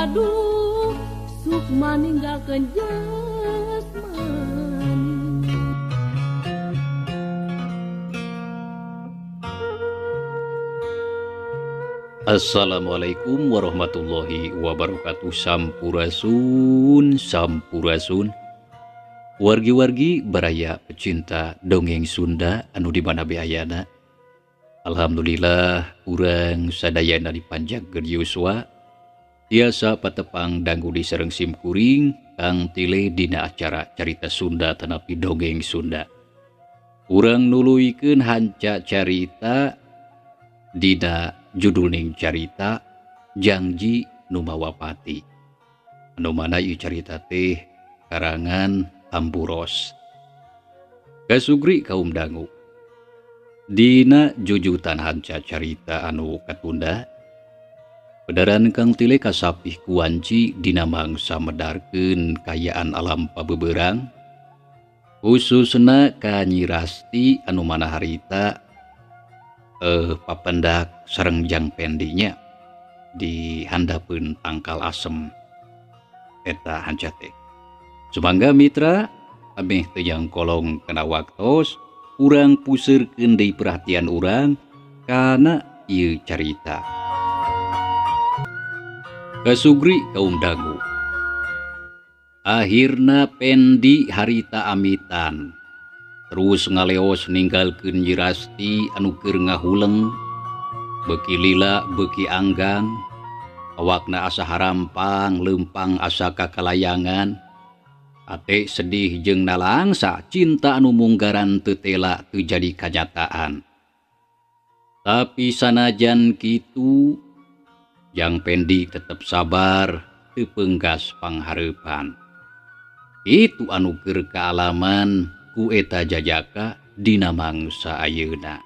Aduh sukma ninggalkeun jasmani. Assalamualaikum warahmatullahi wabarakatuh. Sampurasun, sampurasun. Wargi-wargi baraya pecinta dongeng Sunda anu di mana be ayana. Alhamdulillah urang sadayana dipanjangkeun yuswa tiasa patepang dangu di sareng simkuring Kang Tile dina acara carita Sunda tanapi dongeng Sunda. Urang nuluykeun hanca carita dina judulning carita Jangji Nu Mawa Pati. Anu mana ieu carita teh karangan Amburos. Kasugri kaum dangu. Dina jujutan hanca carita anu katunda, pedaran Kang Tile kasapih kuanci dina mangsa medarkeun kayaan alam pabeberang, khususna ka Nyi Rasti anu mana harita papendak sareng Jang Pendinya di handapeun tangkal asem eta hanca teh. Sumangga mitra ameh teu jangkolong kana waktos, urang puseurkeun deui perhatian urang kana ieu carita. Kasugri kaum dangu. Akhirna Pendi harita amitan. Terus ngaleos ninggalkeun Nyi Rasti anu keur ngahuleng, beuki lila beuki anggang, awakna asa harampang leumpang asa kakalayangan. Ate sedih jeung nalangsa cinta anu munggaran teu tela teu jadi kanyataan. Tapi sanajan kitu, Jang Pendi tetep sabar teu peunggas panghareupan. Itu anu keur kaalaman ku eta jajaka dina mangsa ayeuna.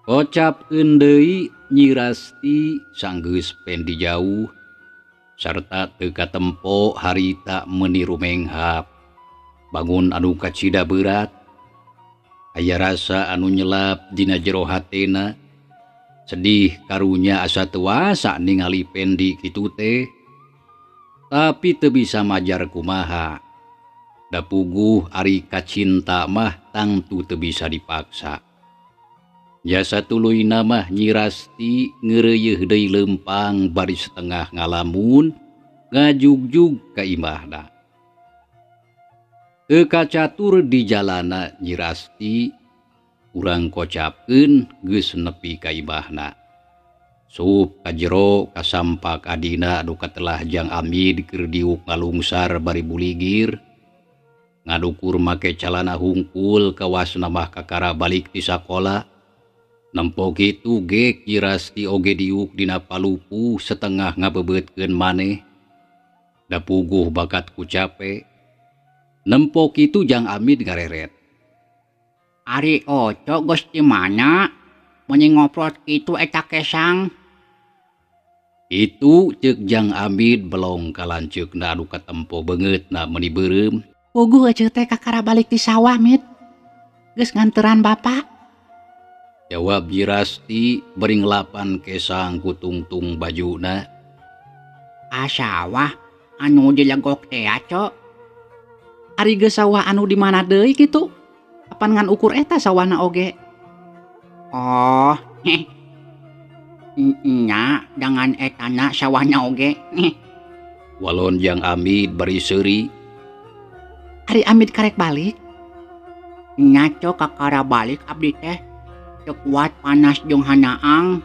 Kocapkeun deui Nyi Rasti sanggeus Pendi jauh sarta teu katempo harita meuni rumenghap. Bangun anu kacida berat, aya rasa anu nyelap dina jero hatena. Sedih karunya asa teu wasa ningali Pendi kitu teh. Tapi teu bisa majar kumaha. Da puguh ari kacinta mah tangtu teu bisa dipaksa. Jasa tuluyna mah Nyi Rasti ngeureuyeih deui leumpang bari setengah ngalamun ngajugjug ka imahna. Teu kacatur di jalana Nyi Rasti, urang kocapkeun geus nepi ka imahna. Sup ka jero kasampak adina anu katelah Jang Amid keur diuk ngalungsar bari buligir. Ngadukur make calana hungkul kawasna mah kakara balik ti sakola. Nempo kitu gek Nyi Rasti oge diuk dina palupuh setengah ngabebeutkeun maneh. Da puguh bakat ku cape. Nempo kitu Jang Amid ngareret. Ari oco geus di mana? Meuni ngoprot kitu eta kesang. Itu ceuk Jang Amid belong ka lanceukna anu katempo beungeutna meuni beureum. Puguh eceu teh kakara balik ti sawah, Mid. Geus nganteran bapak. Jawab Nyi Rasti bari ngelapan kesang ku tungtung bajuna. Ah sawah anu dilegok teh cok. Ari geus sawah anu di mana deui kitu? Apan ngan ukur eta sawahna oge? Oh, heh. Nya dangan etana sawahna oge. Walon Jang Amid bari seuri. Ari Amid karek balik? Nya cok kakara balik abdi teh. Teu kuat panas jeung hanaang.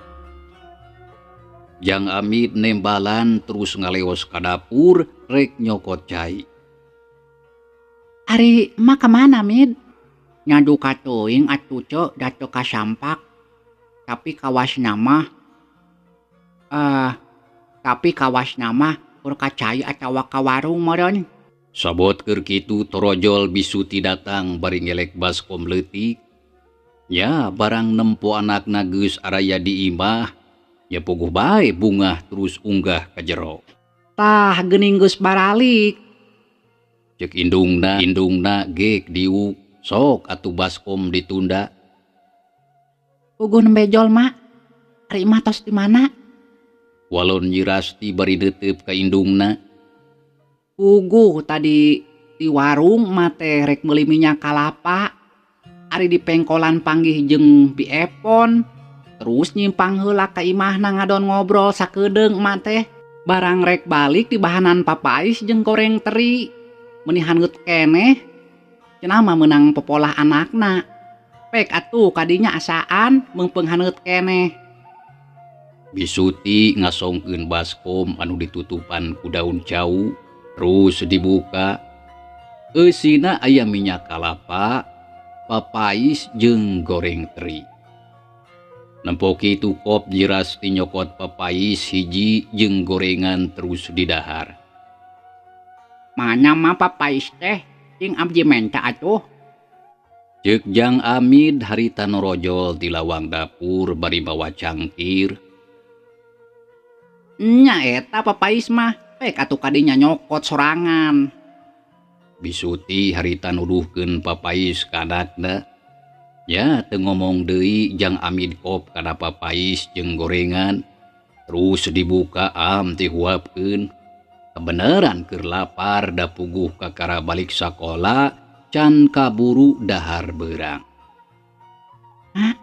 Jang Amid nembalan terus ngaleos ka dapur rek nyokot cai. Ari mah ka mana, Mid? Nyaduka teuing atuh ceu da teu kasampak. Tapi kawasna mah kur ka cai atawa ka warung meureun. Sabot keur kitu torojol bisuti datang bari ngelek baskom leutik. Ya barang nempo anakna geus araya di imah, ya puguh bae bungah terus unggah ka jero. Tah geuning geus baralik. Ceuk indungna, indungna gek diuk, sok atuh baskom ditunda. Puguh nembe jol, Mak. Ari imah tos di mana? Walon Nyi Rasti bari neuteup ka indungna. Puguh tadi di warung mah teh rek meuli minyak kalapa. Ari di pengkolan panggih jeung Bi Epon. Terus nyimpang heula ka imahna ngadon ngobrol sakedeung emak teh. Barang rek balik di bahanan papais jeung goreng teri. Meuni haneut keneh. Cenah mah meunang popolah anakna. Pek atuh kadinya asaan meungpeung haneut keneh. Bisuti ngasongkeun baskom anu ditutupan ku daun cau, terus dibuka. Eusina aya minyak kalapa, papais jeung goreng teri. Nempo kitu kop Nyi Rasti nyokot papais hiji jeung gorengan terus didahar. Mana mah papais teh cing abdi menta atuh. Ceuk Jang Amid harita norojol di lawang dapur bari mawa cangkir. Nya eta papais mah pek atuh kadinya nyokot sorangan. Bisuti harita nuduhkeun papais ka anakna. Ya teu ngomong deui Jang Amid kop kana papais jeung gorengan. Terus dibuka am dihuapkeun. Kebeneran keur lapar da puguh kakara balik sakola can kaburu dahar beurang. Hah?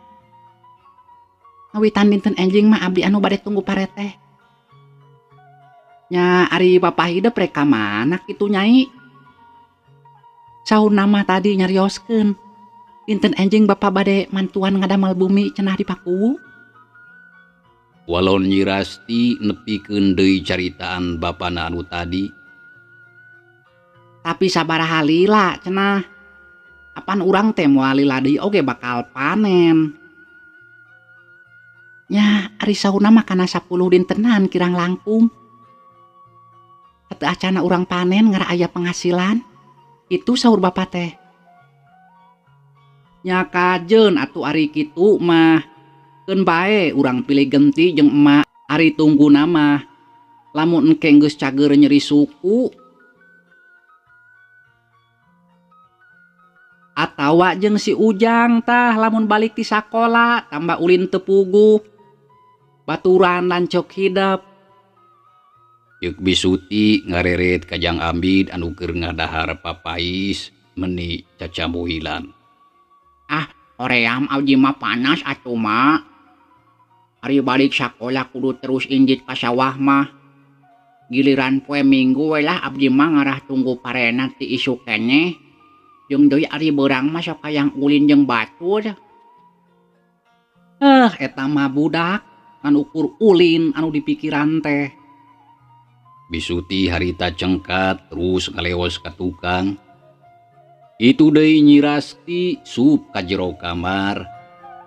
Ngawitan dinten enjing mah abdi anu bade tunggu pareteh. Nya ari Bapak hidep rek ka mana kitu nyai? Saur nama tadi nyarioskeun. Dinten enjing Bapak bade mantuan ngadamel bumi cenah di Pakuwu. Walon Nyi Rasti nepikeun deui caritaan bapana anu tadi. Tapi sabaraha lila cenah. Apan urang teh moal lila deui oge bakal panen. Nya ari saurna mah kana 10 dintenan kirang langkung. Teu acana urang panen ngara aya penghasilan. Itu saur bapa teh. Nya kajeun atuh ari kitu mah. Keun bae urang pilih genti jeung emak ari tungguna mah. Lamun engke geus cager nyeri suku atawa jeung si Ujang tah lamun balik ti sakola tambah ulin teu puguh. Baturan lancok hidep. Yeuk Bisuti ngareret ka Jang Amid anu keur ngadahar papais meni cacamuilan. Ah, hoream abdi mah panas atuh mah. Ari balik sakola kudu terus injit ka sawah mah. Giliran poe Minggu we lah abdi mah ngarah tunggu parena ti isuk keneh. Jeung deui ari beurang mah sok hayang ulin jeung batur. Eta mah budak ngan ukur ulin anu dipikiran teh. Bisuti harita cengkat terus ngaleos ka tukang. Itu deui Nyi Rasti sup ka jero kamar.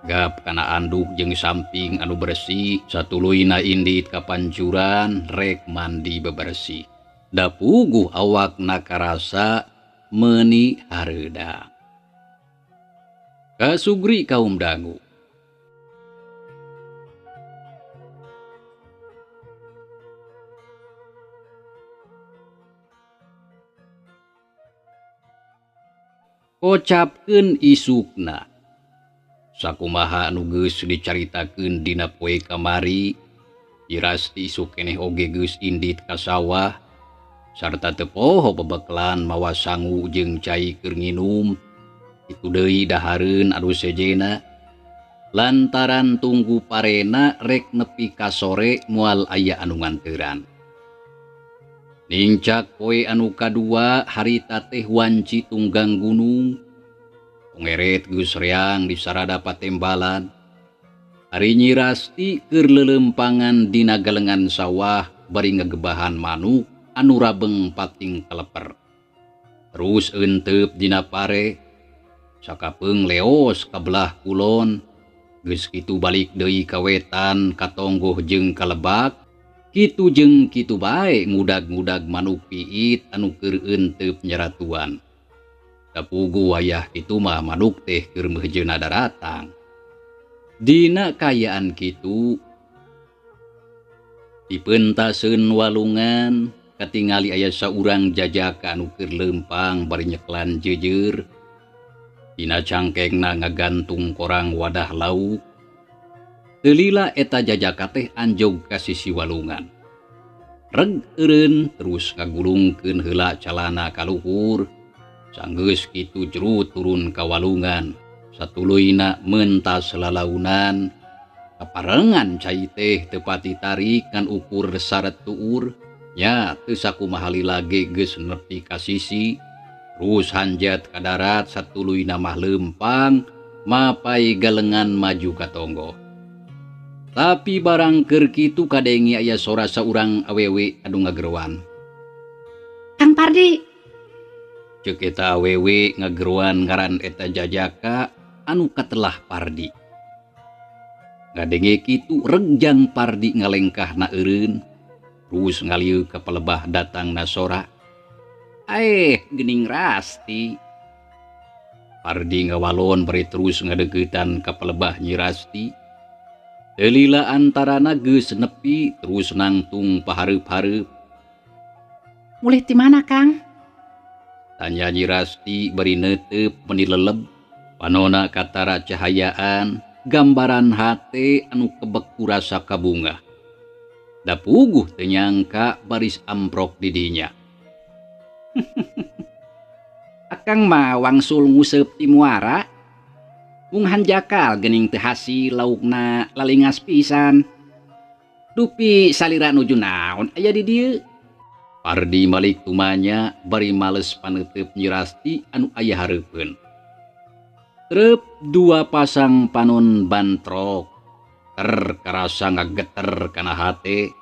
Gap kana anduk jeung samping anu bersih, satuluyna indit ka pancuran rek mandi bebersih. Da puguh awakna karasa meuni hareuda. Kasugri kaum dangu. Kocapkeun isukna. Sakumaha anu geus dicaritakeun dina poe kamari, Nyi Rasti isuk keneh oge geus indit ka sawah sarta teu poho bebeklan mawa sangu jeung cai keur nginum. Itu deui dahareun anu sejena. Lantaran tunggu parena rek nepi ka sore moal aya anu nganteuran. Nincak poe anu kadua harita teh wanci tunggang gunung. Pengeret geus reang di sarada patembalan. Ari Nyi Rasti keur leuleumpangan dina galengan sawah bari ngegebahan manuk anu rabeng pating kaleper. Terus eenteup dina pare. Sakapeung leos ka belah kulon. Geus kitu balik deui ka wetan katonggoh jeung kalebak. Kitu jeung kitu bae ngudag-ngudag manuk piit anu keur eenteup nyaratuan. Kapugu wayah kitu mah manuk teh keur meujeuna daratang. Dina kayaan kitu dipentaseun walungan katingali aya saurang jajaka anu keur leumpang bari nyeklan jeujeur. Dina cangkengna ngagantung korang wadah lauk. Teu lila eta jajaka teh anjog ka sisi walungan. Reg eureun terus ngagulungkeun heula calana ka luhur. Sanggeus kitu jero turun ka walungan. Satuluyna mentas lalaunan. Kaparengan cai teh teu pati tarik ngan ukur saret tuur. Nya teu sakumaha lila ge geus nepi ka sisi. Terus hanjat ka darat satuluyna mah leumpang mapai galengan maju ka tonggoh. Tapi barang keur kitu kadenge aya sora saurang awewe anu ngageroan. Kang Pardi. Ceuk eta awewe ngageroan ngaran eta jajaka anu katelah Pardi. Ngadenge kitu regjang Pardi ngalengkahna eureun. Terus ngalieu ka palebah datangna sora. Aeh, geuning Rasti. Pardi ngawalon bari terus ngadeuketan ka palebah Nyi Rasti. Teu lila antarana geus nepi terus nangtung pahareup-hareup. Mulih ti mana, Kang? Tanya Nyi Rasti bari neuteup meni leleb. Panona katara cahayaan, gambaran hate anu kebek ku rasa kabungah. Da puguh teu nyangka baris amprok di dinya. Akang mah wangsul nguseup ti muara. Mung hanjakal geuning teu hasil laukna lalingas pisan. Dupi salira nuju naon aya di dieu. Pardi malik tumanya bari males paneuteub Nyi Rasti anu aya hareupeun. Trep dua pasang panon bantrok. Ter karasa ngageter kana hate.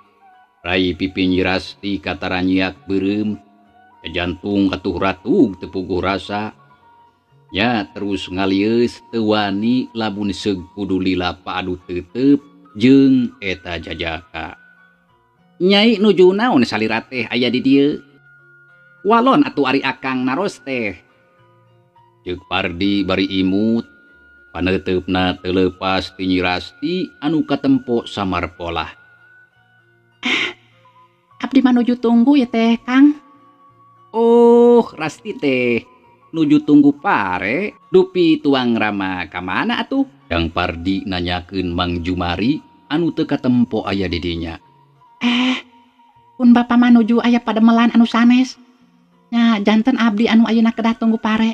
Rai pipi Nyi Rasti katara nyiak beureum. Jantung katuh ratug teu puguh rasa. Nya terus ngalieus teu wani lamun seug kudu lila paadu teuteub jeung eta jajaka. Nyai nuju naon salira teh aya di dieu? Walon atuh ari akang naros teh. Ceuk Pardi bari imut. Paneuteupna teu leupas ti Nyi Rasti anu katempo samar polah. Ah, abdi mah nuju tunggu ya teh, Kang. Oh, Rasti teh nuju tunggu pare, dupi tuang rama ka mana atuh? Kang Pardi nanyakeun Mang Jumari anu teu katempo aya di dinya. Pun bapa mah nuju aya pademelan anu sanes. Nya janten abdi anu ayeuna kedah tunggu pare.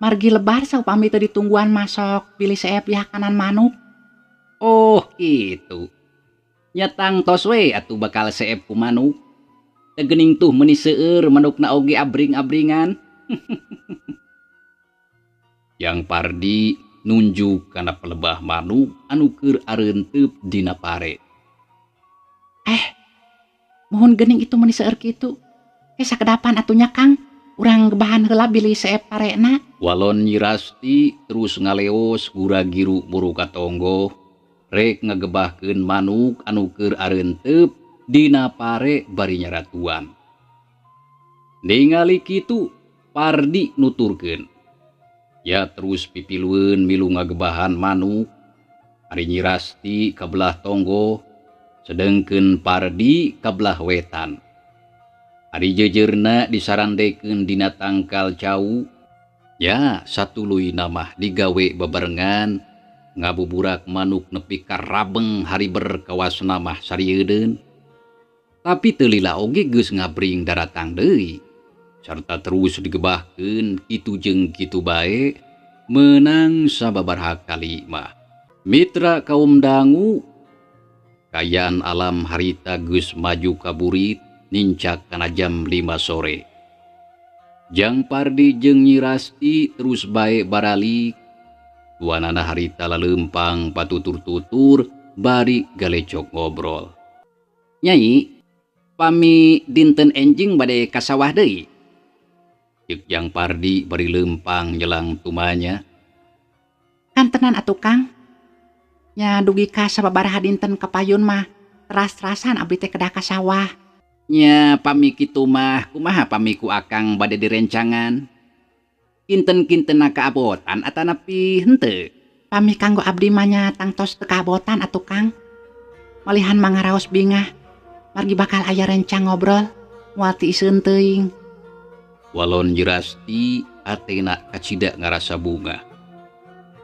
Margi lebar saupami teu ditungguan masok bilih seep yakanan manuk. Oh, kitu. Nya tangtos we atuh bakal seep ku manuk. Gening tuh meni seueur manukna oge abring-abringan. Yang Pardi nunjuk kana pelebah manuk anu keur areunteup dina pare. Mohon gening itu meni seueur kitu. Sakedapan atunya Kang, urang gebahan heula bilih seep parena. Walon Nyi Rasti terus ngaleos gura-giru buru ka tonggoh, rek ngagebahkeun manuk anu keur areunteup dina pare bari nyaratuan. Ningali kitu Pardi nuturkeun. Ya terus pipilueun milu ngagebahan manuk. Ari Nyi Rasti ka belah tonggoh, sedengkeun Pardi ka belah wetan. Ari jeujeurna disarandekeun dina tangkal cau. Ya satuluyna mah digawe bebarengan ngabuburak manuk nepi ka rabeng hariber kawasna mah sarieuden. Tapi teu lila oge geus ngabring daratang deui. Sarta terus digebahkeun kitu jeung kitu bae meunang sababaraha kali mah. Mitra kaum dangu, kayaan alam harita geus maju ka burit nincak kana jam 5 sore. Jang Pardi jeung Nyi Rasti terus bae baralik. Duanana harita laleumpang patutur-tutur bari galecok ngobrol. Nyai, pami dinten enjing bade ka sawah deui. Ceuk Jang Pardi bari leumpang nyelang tumanya. Kantenan atuh Kang. Nya dugi ka sababaraha dinten kapayun mah teras-terasan abdi teh kedah ka sawah. Nya pami kitu mah kumaha pami ku akang bade direncangan? Kinten-kintena kaabotan atanapi henteu? Pami kanggo abdi mah nya tangtos teu kaabotan atuh Kang. Malihan mangaraos bingah. Margi bakal aya rencang ngobrol moal tiiseun teuing. Walon Nyi Rasti atena kacida ngarasa bunga.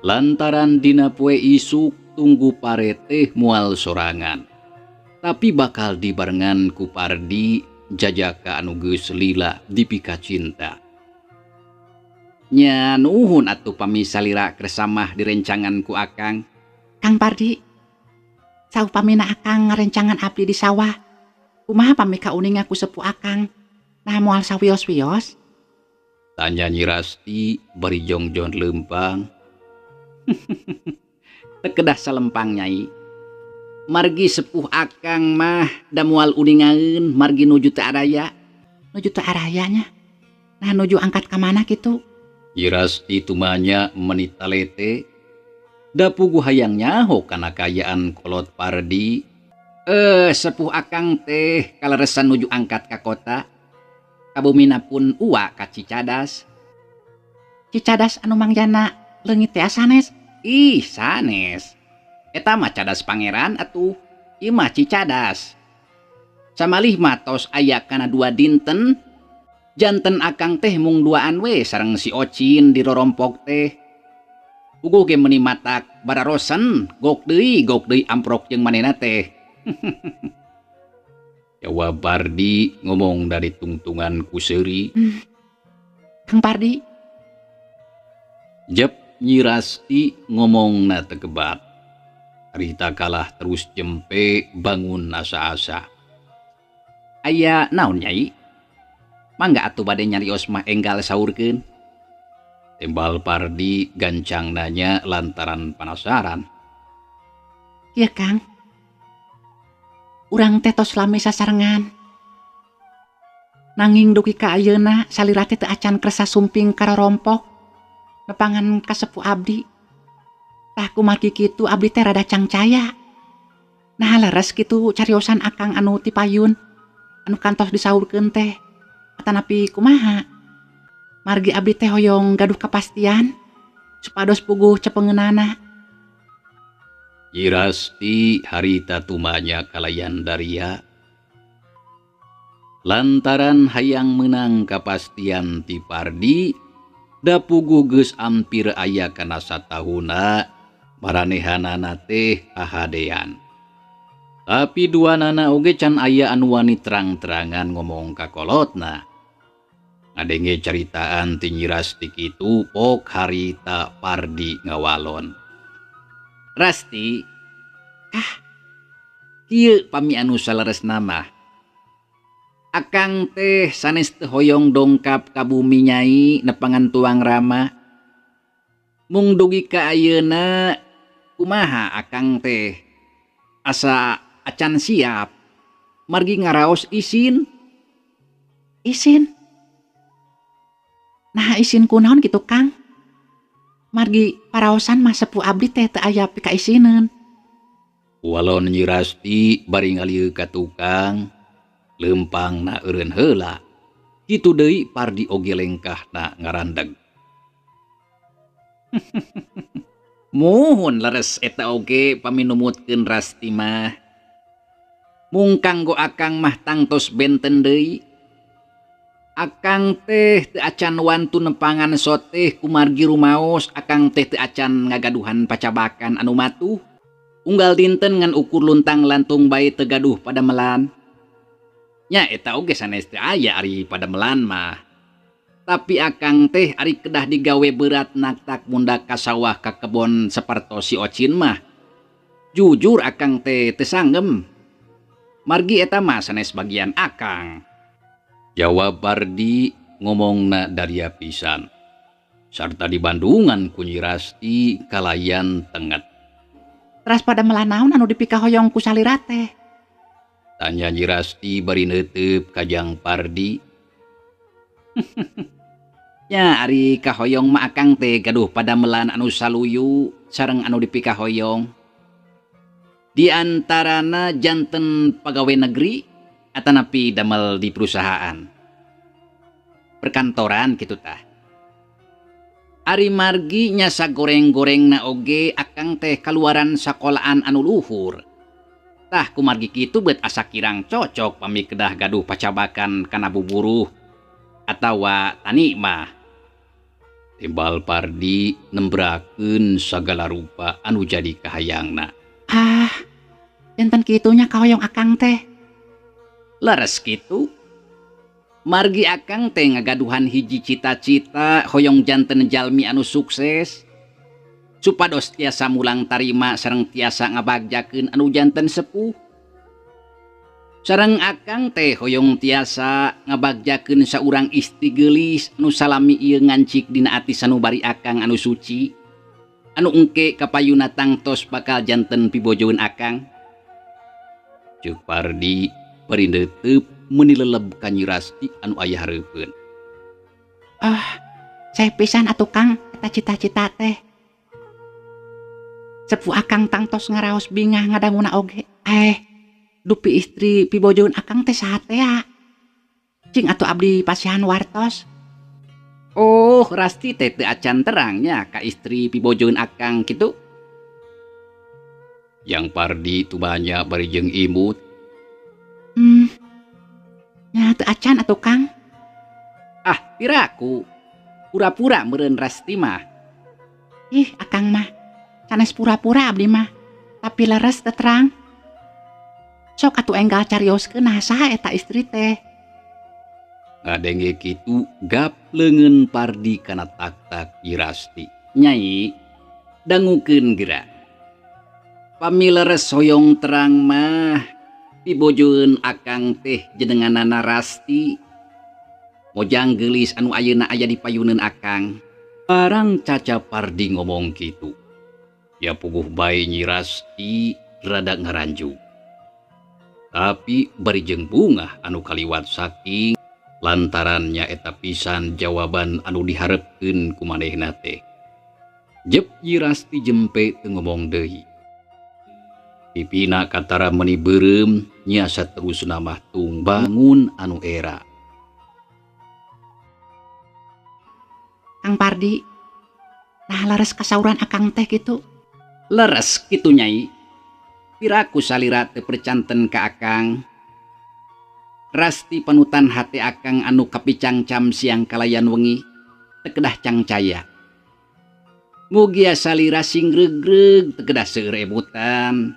Lantaran dina poe isuk tunggu pare teh moal sorangan. Tapi bakal dibarengan ku Pardi jajaka anu geus lila dipika cinta. Nya nuhun atuh pami salira kersamah direncangan ku akang. Kang Pardi, saupamina akang ngarencangan abdi di sawah. Kumaha pami kauninga ku sepuh akang? Nah moal sawios-wios? Tanya Nyi Rasti bari jongjon lempang. Teu kedah salempang Nyai. Margi sepuh akang mah da moal uningaeun margi nuju teu araya. Nuju teu araya nya. Nah nuju angkat ka mana kitu? Nyi Rasti tumanya meni talete. Da puguh hayang nyaho kana kaayaan kolot Pardi. Sepuh akang teh kaleresan nuju angkat ka kota. Kabumina pun uwa ka Cicadas. Cicadas anu mangjana leungit teh sanes. Ih, sanes. Eta mah Cadas Pangeran atuh. Ieu mah Cicadas. Samalih mah tos aya kana 2 dinten. Janten akang teh mung duaan we sareng si Ocin di rorompok teh. Puguh ge meuni matak bararosen, gok deui amprok jeung manehna teh. Jawab Pardi ngomong dari tungtungan ku seuri. Kang Pardi. Jep Nyi Rasti ngomongna tegebat. Harita kalah terus jempe bangun asa-asa. Aya naon Nyai? Mangga atuh bade nyarios mah enggal saurkeun. Tembal Pardi gancang nanya lantaran penasaran. Iya Kang. Urang teh tos lami sasarengan. Nanging dugi ka ayeuna salira teh teu acan kersa sumping karorompok. Nepangan ka sepuh abdi. Tah kumargi kitu abdi teh rada cangcaya. Nah leres kitu cariosan akang anu ti payun anu kantos disaurkeun teh. Atanapi kumaha? Margi abdi teh hoyong gaduh kapastian supados puguh cepengeunana. Nyi Rasti harita tumanya kalayan daria. Lantaran hayang menang kapastian ti Pardi, da puguh geus ampir aya kana satahuna maranehanana teh hahadean. Tapi duanana oge can aya anu wani terang-terangan ngomong ka kolotna. Ngadenge caritaan ti Nyi Rasti kitu pok harita Pardi ngawalon. Rasti, ah, kieu pami anu saleresna mah. Akang teh sanes teu hoyong dongkap ka bumi Nyai nepangan tuang rama. Mung dugi ka ayeuna kumaha akang teh asa acan siap margi ngaraos isin. Isin? Nah isin kunaon kitu Kang? Margi paraosan mah sepuh abdi teh teu aya pikaisineun. Walon Nyi Rasti bari ngalieu ka tukang, leumpangna eureun heula. Kitu deui Pardi oge lengkahna ngarandeg. Muhun leres eta oge paminumutkeun Rasti mah. Mung kanggo akang mah tangtos benten deui. Akang teh teu acan wantu nepangan soteh kumargi rumaos, akang teh teu acan ngagaduhan pacabakan anu matuh. Unggal dinten ngan ukur luntang lantung bae teu gaduh padamelan. Nya eta oge sanes teu aya ari padamelan mah. Tapi akang teh ari kedah digawe berat naktak mundak ka sawah ka kebon sapertos si Ocin mah. Jujur akang teh teu sanggem. Margi eta mah sanes bagian akang. Jawab Pardi ngomongna daria pisan. Sarta di Bandungan ku Nyi Rasti kalayan tenget. Teras pada melanaun anu dipikahoyong ku salira teh? Tanya Nyi Rasti bari neuteup kajang Pardi. Ya ari kahoyong mah akang teh gaduh padamelan anu saluyu sareng anu dipikahoyong. Di antarana janten pagawe negeri atanapi damel di perusahaan. Perkantoran kitu tah. Ari margi nyasa goreng-gorengna oge akang teh kaluaran sakolaan anu luhur. Tah kumargi kitu bet asa kirang cocok pami kedah gaduh pacabakan kana buburuh atawa tani mah. Timbal Pardi nembrakeun sagala rupa anu jadi kahayangna. Ah, janten kitunya kahoyong akang teh. Leres kitu. Margi akang teh ngagaduhan hiji cita-cita hoyong janten jalmi anu sukses. Supados tiasa mulang tarima sareng tiasa ngabagjakeun anu janten sepuh. Sareng akang teh hoyong tiasa ngabagjakeun saurang istri geulis anu salami ieu ngancik dina ati sanubari akang anu suci. Anu engke kapayuna tangtos bakal janten pibojoeun akang. Ceuk Pardi bari neuteup meuni leleb ka Nyi Rasti anu aya hareupeun. Ah, sae pisan atuh Kang eta cita-cita teh. Sepuh akang tangtos ngaraos bingah ngadanguna oge. Dupi istri pibojoeun akang teh saha tea? Cing atuh abdi pasihan wartos. Oh, Rasti teh teu acan terangnya ka istri pibojoeun akang kitu. Yang Pardi tumanya bari jeung imut. Nya teu acan atuh Kang. Ah, piraku. Pura-pura meureun Rasti mah. Ih, akang mah sanes pura-pura abdi mah, tapi leres teu terang. Sok atuh enggal carioskeun nah saha eta istri teh. Ngadenge kitu gap leungeun Pardi kana tak-tak Nyi Rasti. Nyai, dangukeun geura. Pami leres hoyong terang mah pibojoeun akang teh jenenganana Rasti. Mojang geulis anu ayeuna aya di payuneun akang. Barang Caca Pardi ngomong kitu. Ya puguh bae Nyi Rasti rada ngaranjug. Tapi bari jeung bungah anu kaliwat saking lantaran nyaeta pisan jawaban anu diharepkeun ku manehna teh. Jep Nyi Rasti jempe teu ngomong deui. Pipina katara meuni beureum nya saterusna mah tung bangun anu era. Kang Pardi, nah leres kasauran akang teh kitu. Leres kitu Nyai. Piraku salira teu percanten ka akang. Rasti panutan hate akang anu kapicangcam siang kalayan wengi teu kedah cangcaya. Mugia salira sing regreg teu kedah seueur ebutan.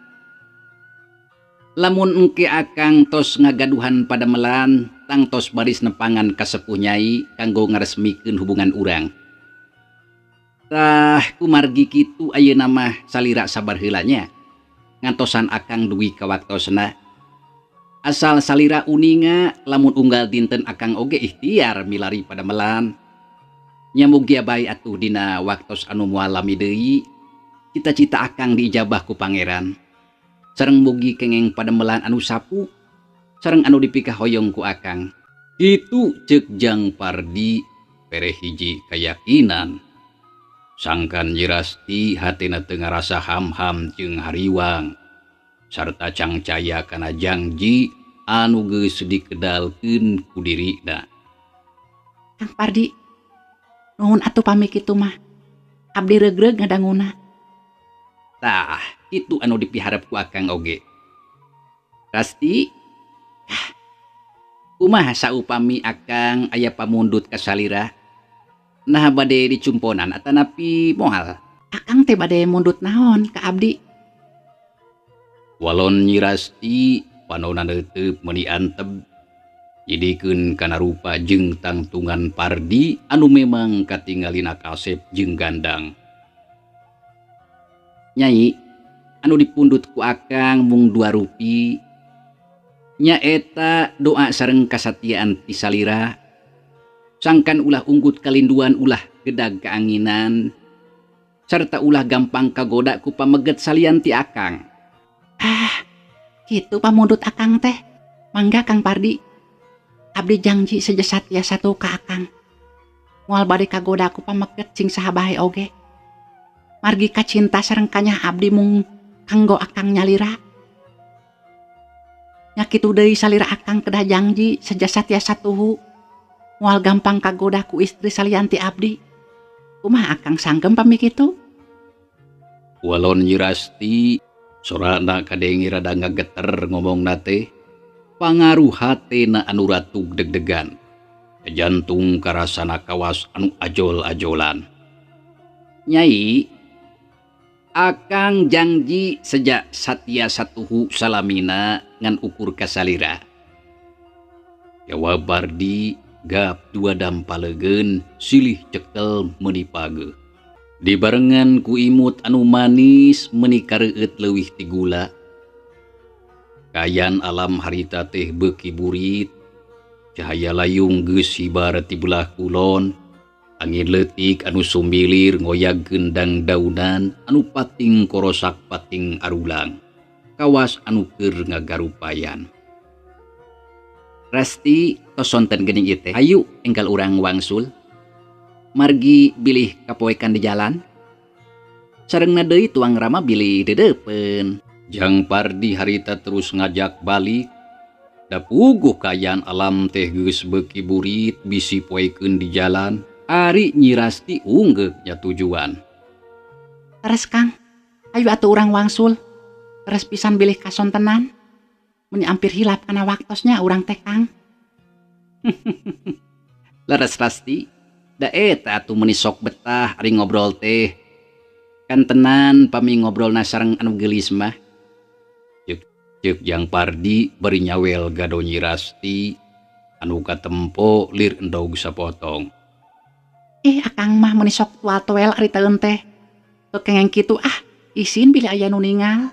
Lamun engke akang tos ngagaduhan padamelan, tangtos baris nepangan ka sepuh Nyai kanggo ngaresmikeun hubungan urang. Tah kumargi kitu ayeuna mah salira sabar heula nya. Ngantosan akang dugi ka waktosna. Asal salira uninga lamun unggal dinten akang oge ikhtiar milari padamelan. Nya mugia bae atuh dina waktos anu moal lami deui, cita-cita akang diijabah ku pangeran. Sareng mugi kengeng padamelan anu sapu, sareng anu dipikahoyong ku akang. Kitu ceuk Jang Pardi pereh hiji kayakinan. Sangkan Nyi Rasti hatena teu ngarasa ham-ham jeung hariwang sarta cangcaya kana jangji anu geus dikedalkeun ku dirina. Kang Pardi, nuhun atuh pami kitu mah. Abdi regreg ngadanguna. Tah, kitu anu dipiharep ku akang oge. Rasti, kumaha saupami akang aya pamundut ka salira? Nah bade dicumponan atanapi moal? Akang teh bade mundut naon ka abdi? Walon Nyi Rasti panona neuteup meuni anteb. Jidikeun kana rupa jeung tangtungan Pardi anu memang katingalina kasep jeung gandang. Nyai, anu dipundut ku akang mung 2 rupi. Nyaeta doa sareng kasatiaan ti salira. Sangkan ulah unggut kalinduan ulah gedag keanginan serta ulah gampang kagoda ku pameget salian ti akang. Ah, kitu pamundut akang teh. Mangga Kang Pardi. Abdi jangji seja satya satu ka akang. Moal bade kagoda ku pameget sing saha bae oge. Margi kacinta sareng kanyah abdi mung kanggo akang nyalira. Nya kitu deui salira akang kedah jangji seja satya satuhu. Moal gampang kagoda ku istri salianti abdi. Kumaha akang sanggem pami kitu? Walon Nyi Rasti sorana kadenge rada ngageter ngomongna teh. Pangaruh hatena anu ratug deg-degan. Jantung karasana kawas anu ajol-ajolan. Nyai, akang janji sejak satya satuhu salamina ngan ukur kasalira. Jawab Pardi gap dua dampalegen silih cekel meuni pageuh. Dibarengan ku imut anu manis meuni kareueut leuwih ti gula. Kayan alam harita teh beuki burit, cahaya layung geus hibar ti belah kulon, angin leutik anu sumbilir ngoyagkeun dangdaunan anu pating korosak pating arulang, kawas anu keur ngagarupayan. Rasti tos sonten geuning ieu teh, hayu enggal urang wangsul. Margi bilih kapoekan di jalan. Sarengna deui tuang rama bilih dedeupeun. Jang Pardi harita terus ngajak balik. Da puguh kaayaan alam teh geus beuki burit bisi poekeun di jalan. Ari Nyi Rasti unggeuk nya tujuan. Teres Kang, ayo atuh urang wangsul. Teres pisan bilih kasontenan. Meni ampir hilap kana waktosnya urang teh Kang. Leres Rasti, da eta atuh meuni sok betah ari ngobrol teh. Kan tenan pami ngobrolna sareng anu geulis mah. Ceuk Jang Pardi bari nyawel gado Nyi Rasti anu katempo lir endog sapotong. Ih akang mah meuni sok tual-tuel ari taeun teh. Teu kengeng kitu ah, isin bilih aya nu ningal.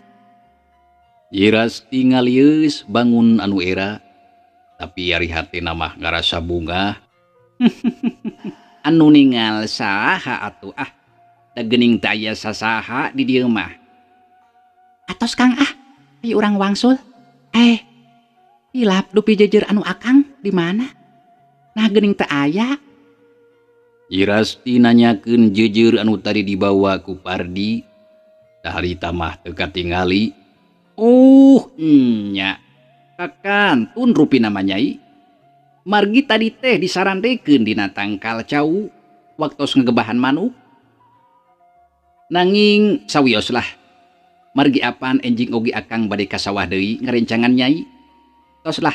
Nyi Rasti ngalieus bangun anu era, tapi ari hatena mah ngarasa bungah. Anu ningal saha atuh ah, da geuning teu aya sasaha di dieu mah. Atos Kang ah, ayo urang wangsul. Hilap dupi jejer anu akang di mana? Nah geuning teu aya. Nyi Rasti nanyakeun jejer anu tadi dibawa ku Pardi, da harita mah teu katingali. Oh, nya. Kakantun rupina mah Nyai. Margi tadi teh disarandekeun dina tangkal cau waktos ngegebahan manuk. Nanging sawios lah. Margi apan enjing oge akang bade ka sawah deui ngarencangan Nyai. Tos lah,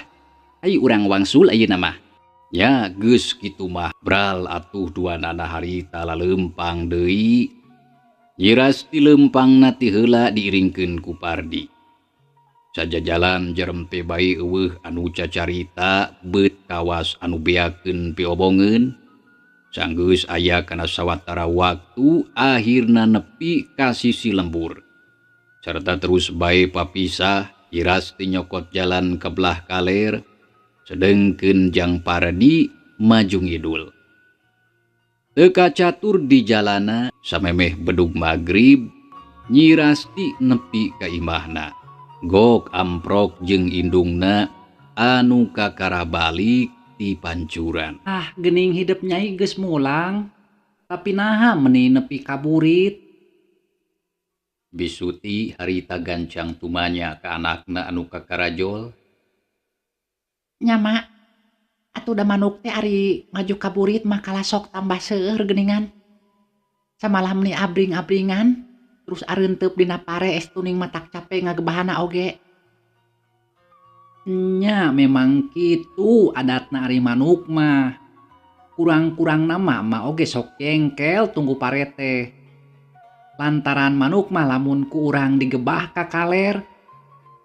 ayo urang wangsul ayeuna mah. Nya geus kitu mah bral atuh duanana harita laleumpang deui. Nyi Rasti leumpangna ti heula diiringkeun ku Pardi. Sajajalan jerem teh bae eueuh anu cacarita beut kawas anu beakeun piobongeun. Sanggeus aya kana sawatara waktu akhirna nepi ka sisi lembur. Sarta terus bae papisah, Nyi Rasti nyokot jalan ke belah kaler, sedengkeun Jang Pardi maju ngidul. Teu kacatur di jalana samemeh bedug magrib, Nyi Rasti nepi ka imahna. Gok amprok jeung indungna anu kakara balik ti pancuran. Ah, geuning hidep Nyai geus mulang, tapi naha meuni nepi ka burit. Bisuti harita gancang tumanya ka anakna anu kakarajol. Nya mak, atuh da manuk teh ari maju ka burit mah kalah sok tambah seueur geuningan. Samalah meuni abring-abringan, terus areunteup dina pare es tuning matak cape ngagebahana oge. Nya memang kitu adatna ari manuk mah. Kurang-kurang nama mah oge sok jengkel tunggu pare teh. Lantaran manuk mah lamun ku urang digebah ka kaler,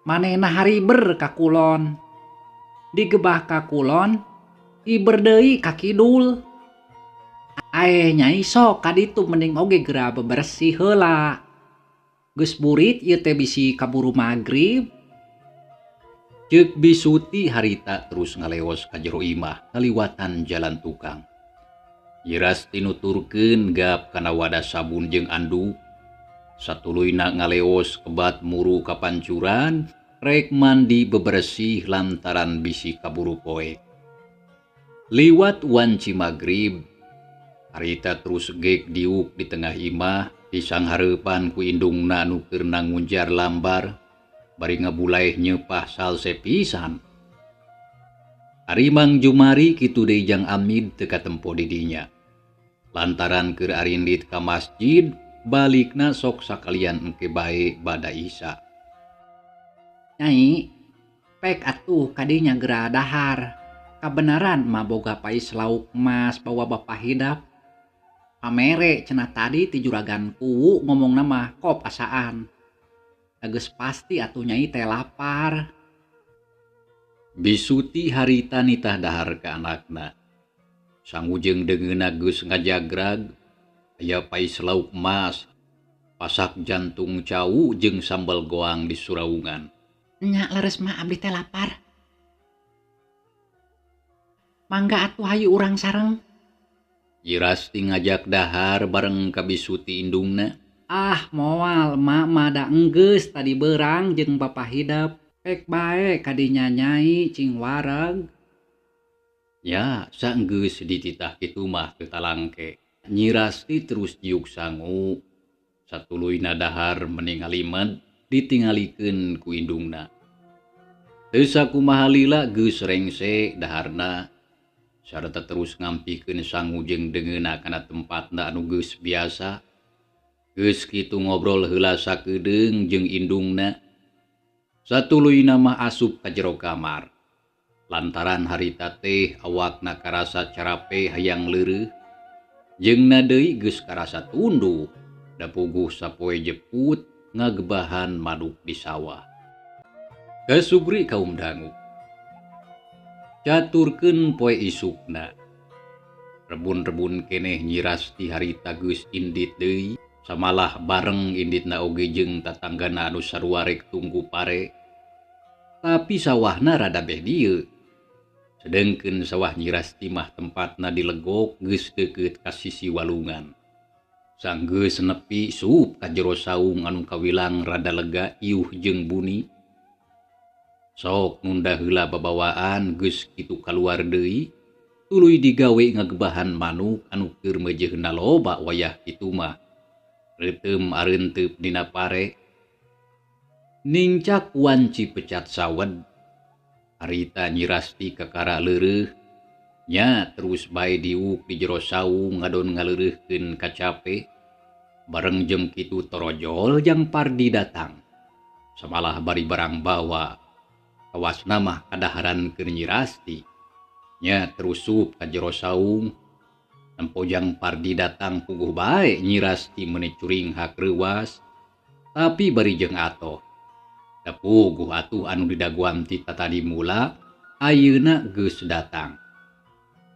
manehna hariber ka kulon. Digebah ka kulon, iber deui ka kidul. Ae Nyai sok ka ditu mending oge geura bebersih heula. Geus burit ieu teh bisi kaburu magrib. Ceuk Bisuti harita terus ngaleos ka jero imah ngaliwatan jalan tukang. Nyi Rasti nuturkeun gap kana wadah sabun jeung anduk. Satuluyna ngaleos kebat muru ka pancuran, rek mandi bebersih lantaran bisi kaburu poek. Liwat wanci magrib, harita terus gek diuk di tengah imah, disanghareupan ku indungna nu keur nangunjar lambar, bari ngabulaeh nyeupah salse pisan. Ari Mang Jumari kitu deui Jang Amid teu katempo di dinya. Lantaran keur arindit ka masjid, balikna sok sakalian engke bae bada Isya. Nyai, pek atuh kadinya geura dahar. Kabenaran mah boga pais lauk mas bawa Bapak Hidap. Pamere cenah tadi ti juragan kuwu ngomongna mah kop asaan. Geus pasti atuh nyai teh lapar. Bisuti harita nitah dahar ka anakna. Sangu jeung deungeunna geus ngajagrag, aya pais lauk mas, pasak jantung cau jeung sambal goang di suraungan. Nya leres mah abdi teh lapar. Mangga atuh hayu urang sareng. Nyi Rasti ngajak dahar bareng ka Bisuti indungna. Ah moal mak mah da enggeus tadi beurang jeung Bapak Hidep. Pek bae kadinya nyai cing wareg. Ya saenggeus dititah kitu mah teu talangke. Nyi Rasti terus jiuk sangu. Satuluyna dahar meni ngalimed ditingalikeun ku indungna. Teu sakumaha lila geus rengse daharna. Sarta terus ngampikeun sangu jeung deungeunna kana tempatna anu geus biasa. Geus kitu ngobrol heula sakedeung jeung indungna. Satuluyna mah asup ka jero kamar. Lantaran harita teh awakna karasa carape hayang leureuh. Jeung deui geus karasa tunduh. Da puguh sapoe jeput ngagebahan manuk di sawah. Kasubri kaum dangu. Caturkeun poe isukna. Rebun-rebun keneh Nyi Rasti harita geus indit deui. Samalah bareng inditna oge jeung tatanggana anu sarua rek tunggu pare. Tapi sawahna rada beh dieu. Sedengkeun sawah Nyi Rasti mah tempatna dilegok geus deukeut ka sisi walungan. Sanggeus nepi sup ka jero saung anu kawilang rada lega iuh jeung buni. Sok nunda heula babawaan geus kitu kaluar deui, tuluy digawe ngagebahan manuk anu keur meujeuhna loba wayah kitu mah. Reuteum areunteup dina pare. Ningcak wanci pecat sawed. Harita Nyi Rasti kakara leureuh. Nya terus bae diuk di jero saung ngadon ngaleureurkeun kacape. Bareng jeung kitu torojol jang Pardi datang. Samalah bari barang bawa. Kawasna mah kadaharan keur Nyi Rasti. Nya terus sup ka jero saung. Nempo jang Pardi datang puguh bae Nyi Rasti meuni curing hak reuwas. Tapi bari jeung atoh. Da puguh atuh anu didaguan ti tatadi mula ayeuna geus datang.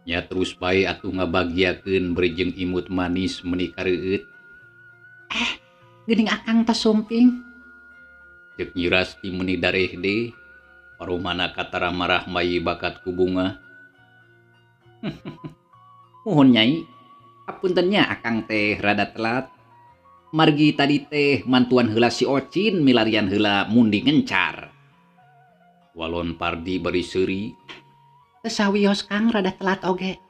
Nya terus bae atuh ngabagiakeun bari jeung imut manis meuni kareueut. Geuning akang tos sumping. Ceuk Nyi Rasti meuni darehde. Parumana katara marah mayi bakat ku bunga. Muhun nyai, apunten nya akang teh rada telat. Margi tadi teh mantuan heula si Ocin milarian heula mundi ngencar. Walon Pardi bari seuri. Teu sawios Kang rada telat oge.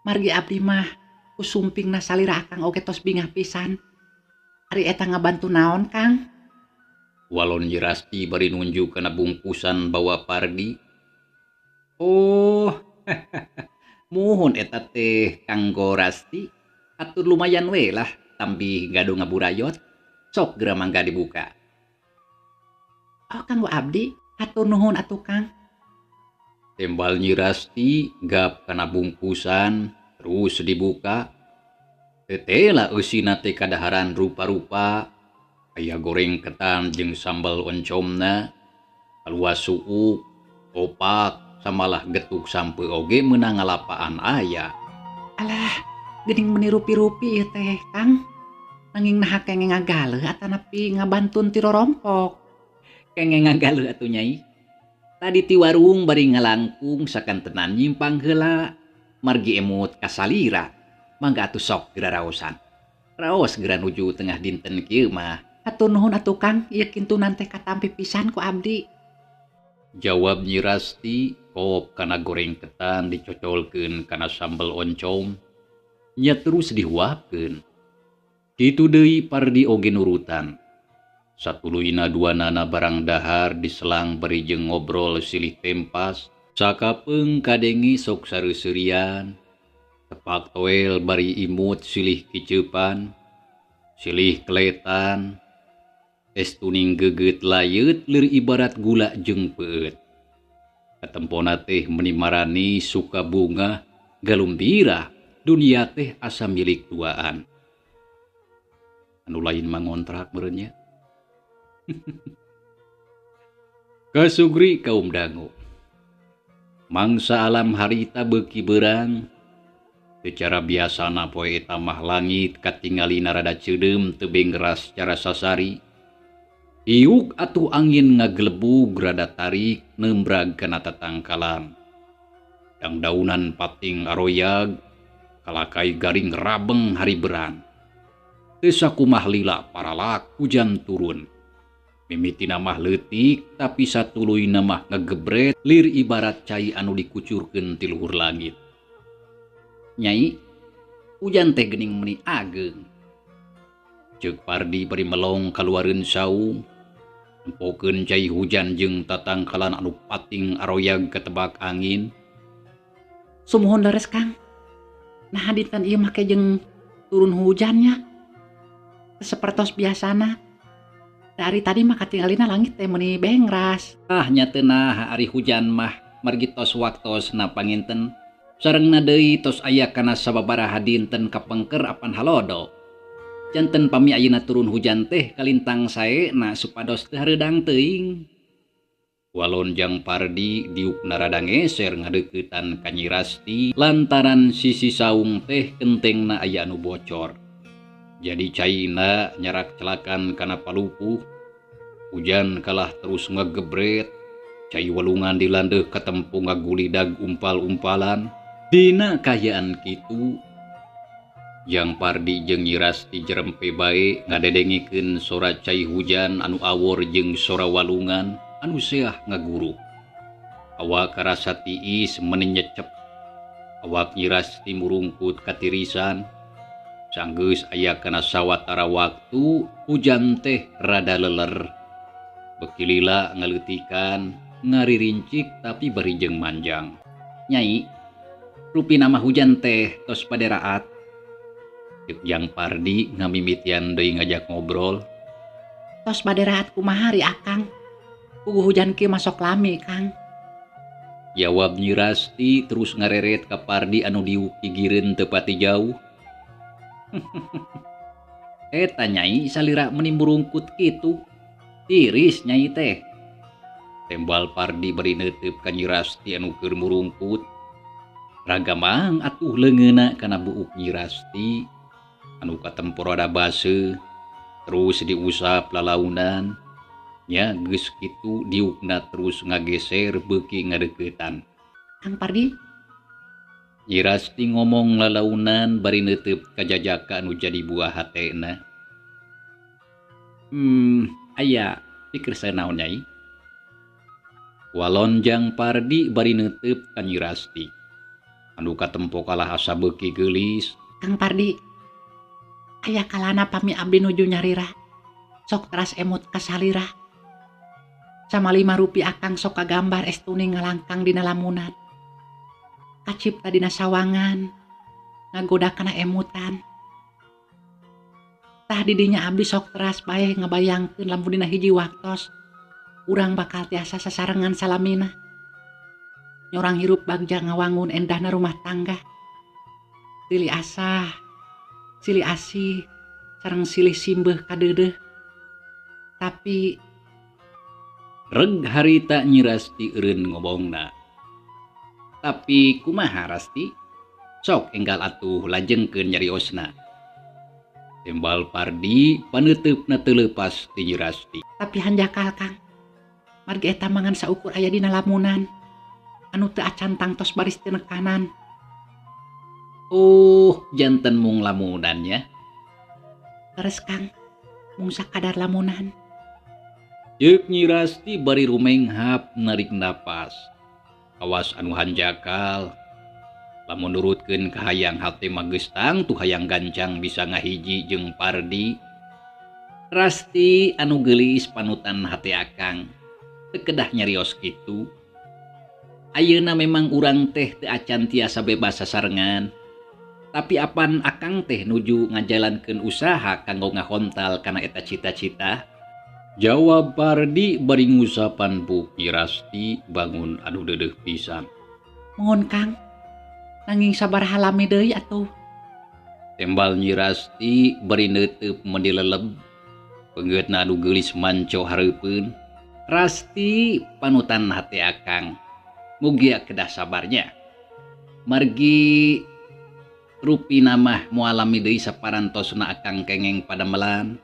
Margi abdi mah ku sumpingna salira akang oge tos bingah pisan. Ari eta ngabantu naon Kang? Walon Nyi Rasti bari nunjuk kana bungkusan bawa Pardi. Oh, muhun eta teh kanggo Rasti. Atur lumayan we lah, tambih gaduh ngaburayot. Sok geura mangga dibuka. Oh kanggo abdi, hatur nuhun atuh Kang. Tembal Nyi Rasti gap kana bungkusan terus dibuka. Tetela eusina teh kadaharan rupa-rupa. Aya goreng ketan jeung sambal oncomna, kaluas suuk, opak, samalah getuk sampe oge meunang ngalapaan aya. Alah, geuning meuni rupi-rupi ieu teh Kang. Nanging naha kengeng ngagaleuh atanapi ngabantun ti rorompok. Kengeng ngagaleuh atuh nyai. Tadi ti warung bari ngalangkung sakantenan nyimpang heula. Margi emut kasalira. Mangga atuh sok geura raosan. Raos geura nuju tengah dinten kieu mah. Hatur nuhun atuh Kang, ieu kintunan teh katampi pisan ku abdi. Jawab Nyi Rasti, kop kana goreng ketan dicocolkeun kana sambel oncom. Nya terus dihuapkeun. Kitu deui Pardi oge nurutan. Satuluyna duanana barang dahar diselang bari jeung ngobrol silih tempas. Sakapeung kadengi sok sareuseurian. Tepak toel bari imut silih kiceupan. Silih kletan. Es tuning geget layeut leur ibarat gula jeung peueut. Katempona teh meni marani suka bunga galumbira dunia teh asa milik duaan. Anu lain mah ngontrak meureun nya. Kasugri kaum dangu. Mangsa alam harita beuki beurang. Secara biasana poe eta mah langit katingalina rada ceudeum teu bengras cara sasari. Iuk atuh angin ngagelebug rada tarik nembrag kana tatangkalan. Dangdaunan pating aroyag, kalakai garing rabeng hari berang. Teu sakumah lila paralak hujan turun. Mimitina mah leutik tapi satuluyna mah ngagebret lir ibarat cai anu dikucurkeun ti luhur langit. Nyai, hujan teh geuning meuni ageung. Ceuk Pardi bari melong kaluareun saung. Nempokeun cai hujan jeung tatangkalan anu pating aroyag katebak angin. Sumuhun leres Kang. Nah dinten ieu make jeung turun hujannya. Sapertos biasana. Dari tadi mah katingalina langit teh meuni bengras. Ah nya teu naha ari hujan mah margi tos waktosna panginten. Sarengna deui tos aya kana sababaraha dinten kapengker apan halodo. Janten pami ayeuna turun hujan teh kalintang saena supados teu hareudang teuing. Walon jang Pardi diukna rada ngeser ngadeuketan ka Nyi Rasti lantaran sisi saung teh kentengna aya anu bocor. Jadi caina nyarak celakan kana palupuh. Hujan kalah terus ngagebret. Cai walungan dilandeuh katempo ngagulidag umpal-umpalan. Dina kaayaan kitu Jang Pardi jeung Nyi Rasti jerempe bae ngadedengikeun sora cai hujan anu awor jeung sora walungan anu seah ngaguru. Awak karasa tiis meni nyecep. Awak Nyi Rasti murungkut katirisan. Sanggeus aya kana sawatara waktu hujan teh rada leler. Beuki lila ngaleutikan, ngaririncik tapi bari jeung manjang. Nyai, rupina mah hujan teh tos bade raat. Ceuk Jang Pardi ngamimitian deui ngajak ngobrol. Tos bade raat kumaha ri Akang? Puguh hujan kieu masok lami, Kang. Jawab Nyi Rasti terus ngareret ka Pardi anu diuk gigireun teu pati jauh. Eta nyai salira meni murungkut kitu. Tiris nyai teh. Tembal Pardi bari neuteup ka Nyi Rasti anu keur murungkut. Ragamang atuh leungeunna kana buuk Nyi Rasti anu katempo rada baseuh terus diusap lalaunan. Nya geus kitu diukna terus ngageser beuki ngadeuketan. Kang Pardi? Nyi Rasti ngomong lalaunan bari neuteup ka jajaka anu jadi buah hatena. Aya pikir saya naon nyai? Walon Jang Pardi bari neuteup ka Nyi Rasti. Anu katempo kalah asa beuki geulis. Kang Pardi, aya kalana pami abdi nuju nyarira. Sok teras emut ka salira. Samalima rupi akang sok kagambar estuni ngalangkang dina lamunan. Kacipta dina sawangan, ngagoda kana emutan. Tah didinya abdi sok teras bae ngabayangkeun lamun dina hiji waktos urang bakal tiasa sasarengan salamina. Nyorang hirup bagja ngawangun endahna rumah tangga. Silih asah, silih asih, sareng silih simbeuh kadeudeuh. Tapi reg harita Nyi Rasti eureun ngomongna. Tapi kumaha Rasti? Sok enggal atuh lajengkeun nyariosna. Tembal Pardi paneuteupna teu leupas ti Nyi Rasti. Tapi hanjakal Kang. Margi eta mangan saukur aya dina lamunan. Anu teu acan tangtos baris teu nekanan. Oh, janten mung lamunan nya. Leres Kang, mung sakadar lamunan. Ceuk Nyi Rasti bari rumenghap narik napas. Awas anu hanjakal. Lamun nurutkeun kahayang hate mah geus tangtu hayang gancang bisa ngahiji jeung Pardi. Rasti anu geulis panutan hate akang. Teu kedah nyarios kitu. Ayeuna memang urang teh teu acan tiasa bebas sasarengan. Tapi apan akang teh nuju ngajalankeun usaha kanggo ngahontal kana eta cita-cita. Jawab Pardi bari ngusapan buuk Nyi Rasti bangun anu deudeuh pisan. Mohon Kang, nanging sabaraha lami deui atuh. Tembal Nyi Rasti bari neuteup meuni leleb. Peungeutna anu geulis manco hareupeun. Rasti panutan hate akang. Mugia kedah sabarnya. Margi rupina mah moal lami deui saparantosna akang kengeng padamelan.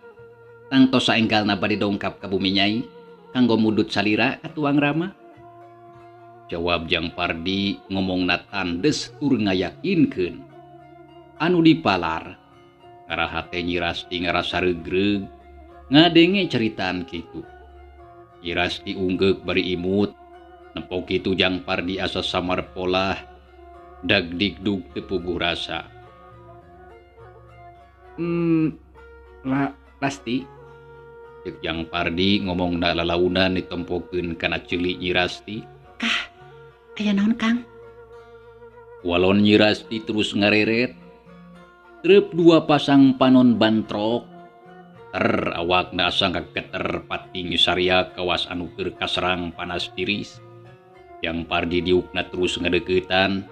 Tangtos saenggalna bade dongkap ka bumi nyai kanggo mudut salira ka tuang rama. Jawab Jang Pardi ngomongna tandes tur ngayakinkeun. Anu dipalar ngarahate Nyi Rasti ngarasa reugreug ngadenge ceritaan kitu. Nyi Rasti unggeuk bari imut nempo kitu Jang Pardi asa samar polah dagdigdug teu puguh rasa. Rasti Cek Jang Pardi ngomongna lalaunan ditempokeun kana ceuli Nyi Rasti. Kah, aya naon Kang? Walon Nyi Rasti terus ngareret. Treup dua pasang panon bantrok. Ter awakna asa kageter pating saria kawas anu keur kaserang panas tiris. Jang Pardi diukna terus ngadeuketan.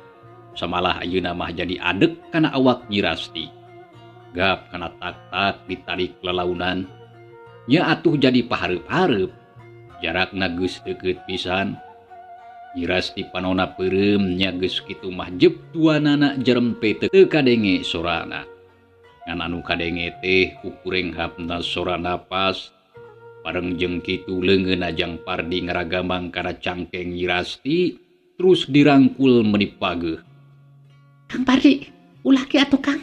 Samalah ayeuna mah jadi adek kana awak Nyi Rasti. Gap kana tak-tak ditarik lalaunan. Nya atuh jadi pahareup-hareup. Jarakna geus deukeut pisan. Nyi Rasti panona peureum nya geus kitu mah jep duanana jerempe teu kadenge sorana. Ngan anu kadenge teh kukurenghapna sora napas. Bareng jeung kitu leungeunna Jang Pardi ngaragamang kana cangkeng Nyi Rasti terus dirangkul meuni pageuh. Kang Pardi, ulah ki atuh Kang.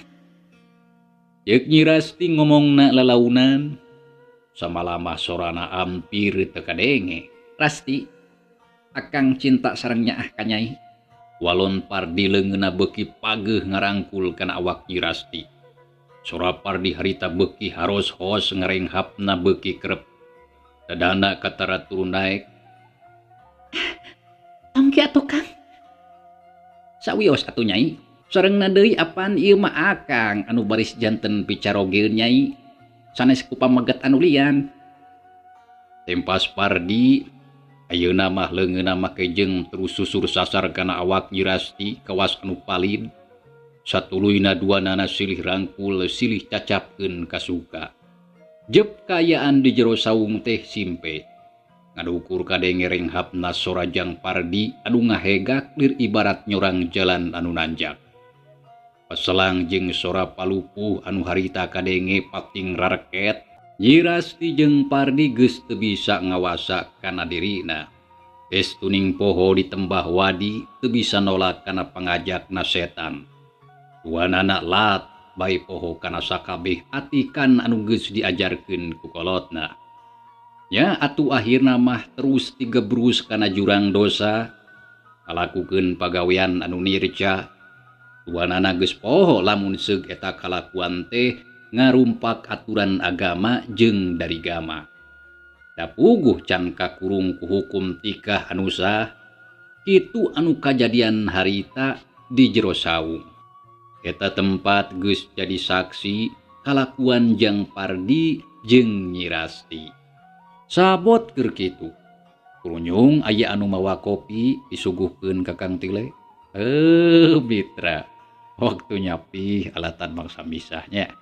Ceuk Nyi Rasti ngomongna lalaunan. Samalama sorana ampir teu kadenge. Rasti, akang cinta sareng nyaah ka nyai. Walon Pardi leungeunna beuki pageuh ngarangkul kana awak Nyi Rasti. Sora Pardi harita beuki haros-hos ngarenghapna beuki kerep. Dadana katara turun naek. Tong ki atuh Kang. Sawios atuh nyai. Sarengna deui apan ieu mah akang anu baris janten picarogeun nyai. Sanes ku pameget anu lian. Tempas Pardi ayeuna mah leungeunna make jeung terus susur sasar kana awak Nyi Rasti kawas anu palid. Satuluyna duanana silih rangkul silih cacapkeun kasuka. Jep kaayaan di jero saung teh simpe. Ngadukur kadenge renghapna sora Jang Pardi anu ngahegak lir ibarat nyorang jalan anu nanjak. Paselang jeung sora palupuh anu harita kadenge pating rareket. Nyi Rasti jeung Pardi geus teu bisa ngawasa kana dirina. Estuning poho ditembah wadi teu bisa nolak kana pangajakna setan. Duanana lat bae poho kana sakabeh atikan anu geus diajarkeun ku kolotna. Nya atuh akhirna mah terus digebrus kana jurang dosa, ngalakukeun pagawean anu nirca. Duanana geus poho lamun seug eta kalakuan teh ngarumpak aturan agama jeung darigama. Da puguh can kakurung ku hukum tikah anu sah, kitu anu kajadian harita di jero saung. Eta tempat geus jadi saksi kalakuan Jang Pardi jeung Nyi Rasti. Sabot keur kitu. Kurunyung aya anu mawa kopi disuguhkeun ka Kang Tile. Mitra. Waktu nyapi alatan mangsa misahnya.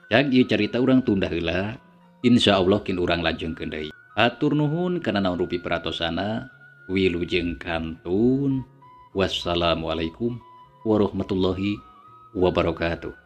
Jag ieu carita urang tunda heula. Insya Allah kin urang lajengkeun deui. Hatur nuhun kana naon rupi peratosana. Wilujeng kantun. Wassalamualaikum warahmatullahi wabarakatuh.